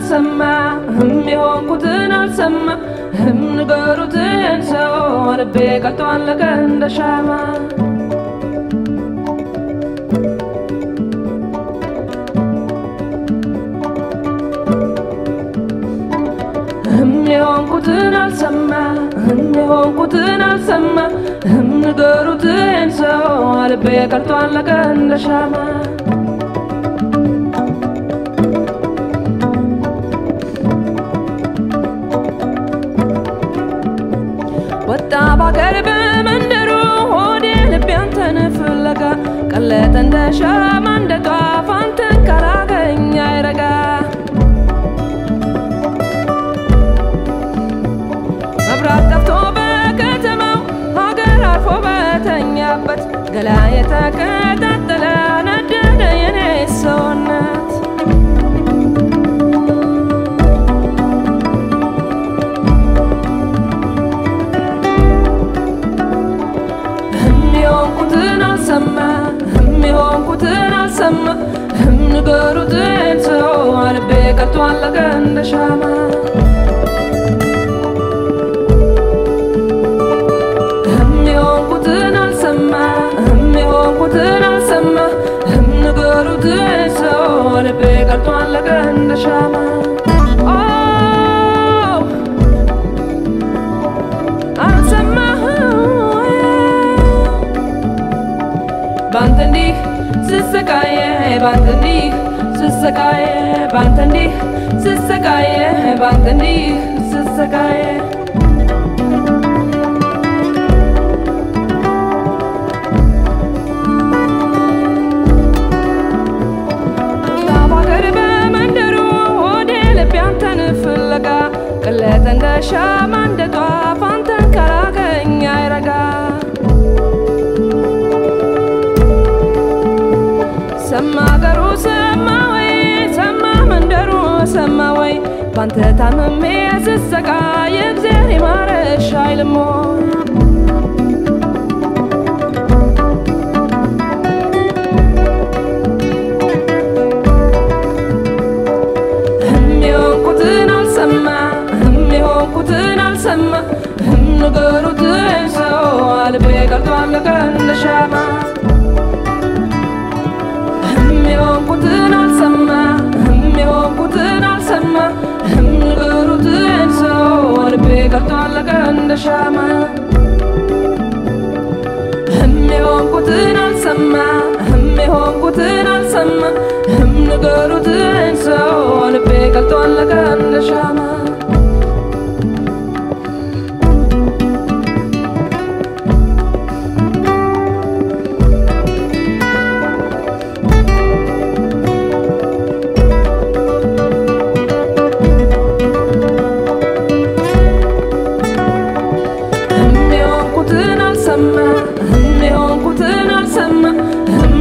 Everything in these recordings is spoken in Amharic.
አልሰማ የሆንኩትን አልሰማ ንገሩትን ሰው ልቤ ቀልጦ አለቀ እንደ ሻማ። የሆንኩትን አልሰማ የሆንኩትን አልሰማ ንገሩትን ሰው ልቤ ቀልጦ አለቀ እንደ ሻማ። ወጣ ባገር በመንደሩ ሆዴ ልቤ አንተን ፍለጋ ቀለጠ እንደ ሻማ እንደ ጧፍ አንተን ካላገኘ አይረጋ። መብራት ጠፍቶ በከተማው ሀገር አርፎ በተኛበት ገላ የተቀጣጠለ ነደደ የኔ ሰውነት። የሆንኩትን አልሰማ የሆንኩትን አልሰማ ንገሩትን ሰው ልቤ ቀልጦ አለቀ እንደ ሻማ። የሆንኩትን አልሰማ የሆንኩትን አልሰማ ንገሩትን ሰው ልቤ ቀልጦ አለቀ እንደ ሻማ። ባንተ እንዲህ ስሰቃየ ባንተ እንዲህ ስሰቃየ ባንተ እንዲህ ስሰቃየ ባንተ እንዲህ ስሰቃየ። ባገር በመንደሩ ሆዴ ልቤ አንተን ፍለጋ ቀለጠ እንደ ሻማ እንደ ጧፍ አንተን ካላገኘ አይረጋ። ሰማ አገሩ ሰማ ወይ ሰማ መንደሩ ሰማ ወይ ባንተ ታምሜ ስሰቃይ እግዜር ይማረሽ አይልም ወይ? የሆንኩትን አልሰማ የሆንኩትን አልሰማ ንገሩትን ሰው ልቤ ቀልጦ አለቀ እንደ ሻማ። የሆንኩትን አልሰማ የሆንኩትን አልሰማ ንገሩትን ሰው ልቤ ቀልጦ አለቀ እንደ ሻማ። የሆንኩትን አልሰማ የሆንኩትን አልሰማ ንገሩትን ሰው ልቤ ቀልጦ አለቀ እንደ ሻማ። የሆንኩትን አልሰማ የሆንኩትን አልሰማ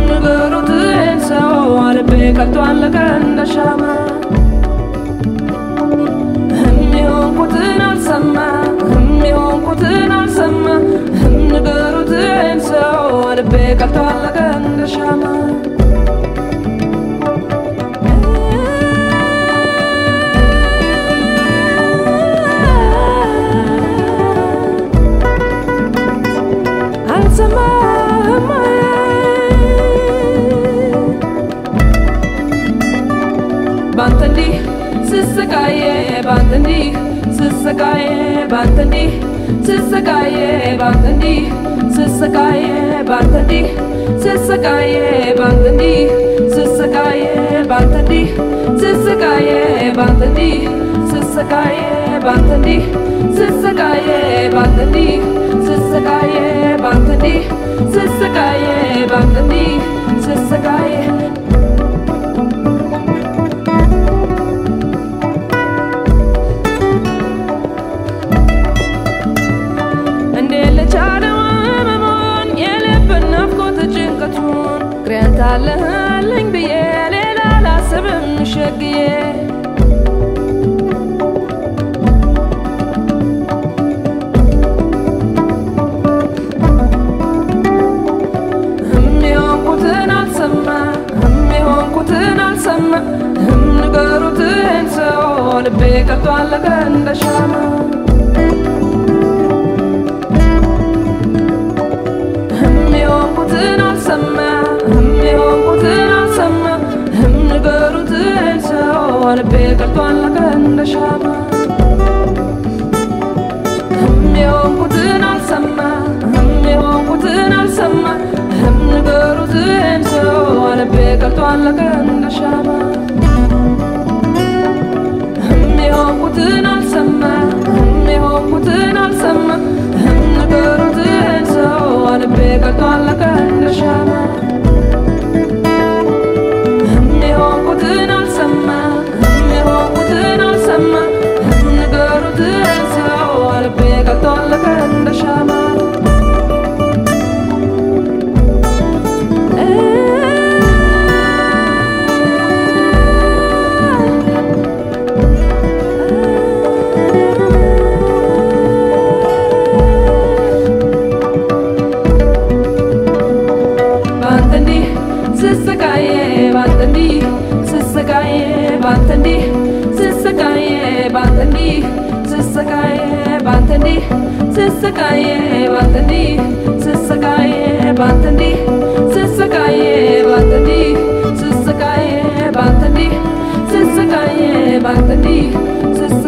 ንገሩትን ሰው ልቤ ቀልጦ አለቀ እንደ ሻማ። የሆንኩትን አልሰማ የሆንኩትን አልሰማ ንገሩትን ሰው ልቤ ቀልጦ አለቀ እንደ ሻማ። አልሰማህም ባንተ እንዲህ ስሰቃየ ባንተ እንዲህ ስሰቃየ ባንተ እንዲህ ስሰቃየ ባንተ እንዲህ ስሰቃየ ባንተ እንዲህ ስሰቃየ ባንተ እንዲህ ስሰቃየ ባንተ እንዲህ ስሰቃየ ባንተ እንዲህ ስሰቃየ ባንተ እንዲህ ስሰቃየ ባንተ እንዲህ ስሰቃየ ባንተ እንዲህ ስሰቃየ ባንተ እንዲህ ስሰቃየ። እንዴት ልቻለው ህመሙን የልብን ናፍቆት ጭንቀቱን ፍቅሬን ታለህልኝ ብዬ ሌላ አላስብም ሸግዬ። የሆንኩትን አልሰማ የሆንኩትን አልሰማ ንገሩትን ሰው ሻማ። እህም የሆንኩትን አልሰማ፣ እህም የሆንኩትን አልሰማ፣ እህም ንገሩት ሰው ልቤ ቀልጦ አለቀ እንደ ሻማ። እህም የሆንኩትን አልሰማ፣ እህም የሆንኩትን አልሰማ፣ እህም ንገሩት ሰው ልቤ ቀልጦ አለቀ እንደ ሻማ። እህም የሆንኩትን አልሰማ፣ እህም የሆንኩትን አልሰማ፣ እህም ንገሩት ሰው ልቤ ቀልጦ አለቀ እንደ ሻማ። እህም የሆንኩትን አልሰማ፣ እህም የሆንኩትን አልሰማ፣ እህም ንገሩት ሰው ልቤ ቀልጦ አለቀ እንደ ሻማ። ባንተ እንዲህ ስሰቃዬ፣ ባንተ እንዲህ ስሰቃዬ፣ ባንተ እንዲህ ስሰቃዬ፣ ባንተ እንዲህ ስሰቃዬ፣ ባንተ እንዲህ ስሰቃዬ፣ ባንተ እንዲህ ስሰቃዬ፣ ባንተ እንዲህ ስሰቃዬ፣ ባንተ እንዲህ ስሰቃዬ፣ ባንተ እንዲህ ስሰቃዬ፣ ባንተ እንዲህ ስሰቃዬ።